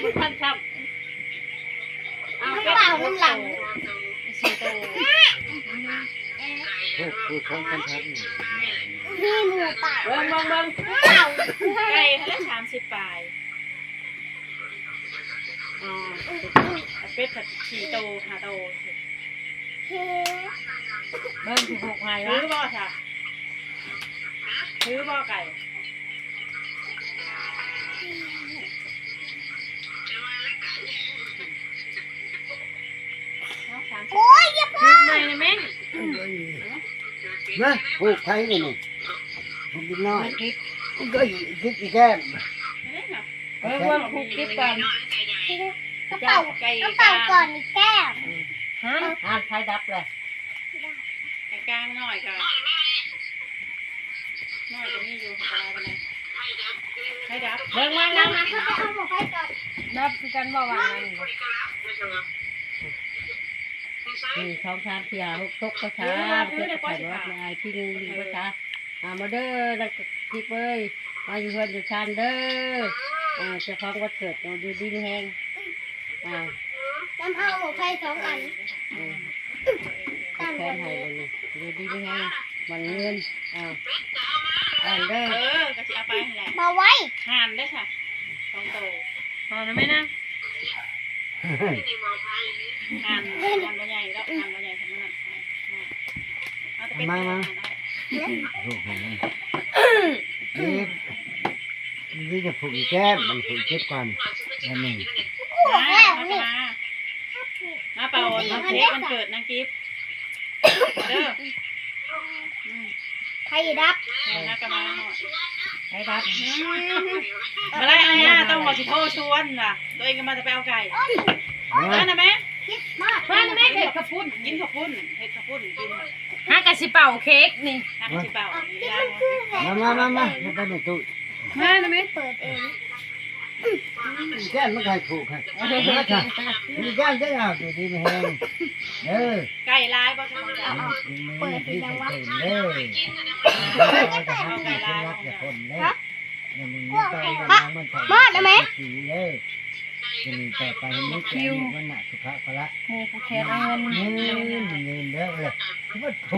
ມັນທັນຊ້ຳ ເອົາ ເອົານ້ຳຫຼັງ ສີ່ໂຕ ໂອ້ ຜູ້ຂອງພັນທັນນີ້ ມີໝູປ່າ ເບິ່ງ ເບິ່ງ ເບິ່ງ ເອົາ ໄກ່ຫັ້ນແຫຼະ ສາມສິບປາຍ ອໍ ເປັດພັນສີ່ໂຕ ຫ້າໂຕ ເບິ່ງຊິຜູກໃຫ້ວະ ຖືບໍ່ຊະ ຖືບໍ່ໄກ່ ໂອ້ຍ ຢ່າ ຜູກໃໝ່ນະແມ່ ມາຜູກໃຜນີ້ ຜູກເດັກນ້ອຍ ກິບ ກໍກິບອີແກ້ມ ເອີ ເບິ່ງຜູກກິບກ່ອນ ກະເປົາ ກະເປົາກ່ອນອີແກ້ມ ຮະ ອ່ານໄຟດັບແລ້ວ ກາງໆ ນ້ອຍກະ ນ້ອຍກະມີຢູ່ ບໍ່ຫຼາຍປານໃດ ໄຟດັບ ເບິ່ງມາ ມາ ມາ ເຂົາໄປເອົາໝໍ້ໄຟກ່ອນ ດັບຄືກັນບໍ່ວ່າ ໜຶ່ງ ສອງ ສາມ ສີ່ ຫ້າ ຫົກ ຕົກປະຊາ ເອີ ມາ ເອີ ເຈັດ ແປດ ຮ້ອຍ ເອີ ອາຍ ພິງ ລິງ ປະຊາ ອ່າ ມາເດີ ນັກກິບເອີຍ ມາຢູ່ເຮືອນຢູ່ຊານເດີ ອ່າ ເຈົ້າຂອງວັນເກີດຢູ່ດີມີແຮງ ອ່າ ນຳເອົາໝໍ້ໄຟສອງອັນ ເອີ ແຂນໃຫ້ເບິ່ງນີ້ ຢູ່ດີມີແຮງ ໝັ້ນຍືນ ອ່າ ອ່ານເດີ ເອີ ກະຊິເອົາໄປຫັ້ນແຫຼະ ມາໄວ້ ຫ່ານເດີຊະ ສອງໂຕ ເອົານະແມ່ນາ ຫັ້ນ ຫັ້ນບໍ່ໃຫຍ່ດອກ ຫັ້ນບໍ່ໃຫຍ່ສ່ຳນັ້ນ ເອົາແຕ່ເປັດ ມາ ມາ ຫັ້ນເອົາໄວ້ ໂອ້ໂຫ ເຈັບ ນີ້ຈະຜູກອີແກ້ມ ມັນຜູກເຈັບກ່ອນ ອັນນີ້ ມາ ມາ ມາເປົ່າເຄ້ກວັນເກີດນາງກິບ ເດີ ອືມ ໃຜດັບ ເອີ ນາກະມາຮອດ ໃຜດັບ ອືມ ບໍ່ໄດ້ ອາຍາ ຕ້ອງວ່າຊິໂທຊວນວ່າ ຕົວເອງກະມາແຕ່ໄປເອົາໄກ່ ມານະແມ່ ມານະແມ່ ເຮັດເຂົ້າປຸ້ນ ກິນເຂົ້າປຸ້ນ ເຮັດເຂົ້າປຸ້ນກິນ ຫາກະຊິເປົ່າເຄ້ກນີ້ ຫາກະຊິເປົ່າ ມາ ມາ ມາ ມາ ມາ ມາ ມາ ມາ ມາ ມາ ມາ ມາ ມາ ແກ້ມມັນໃຫ້ຖືກໃຫ້ ມາ ມີແກ້ມເດີ ຢູ່ດີມີແຮງ ເອີ ໄກ່ຫຼາຍບໍ່ ເປີດເປັນຫຍັງວະ ເດີ ເອົາໄກ່ຫຼາຍ ເອົາໄກ່ຫຼາຍ ເດີ ມາໄດ້ໄໝ ເດີ ມີແຕ່ໄປໃຫ້ມີແຂນມີວັນນະສຸຂະພະລະ ໝູ່ຜູ້ແຂນເອົາເງິນ ເງິນ ເງິນເດີ ເອີ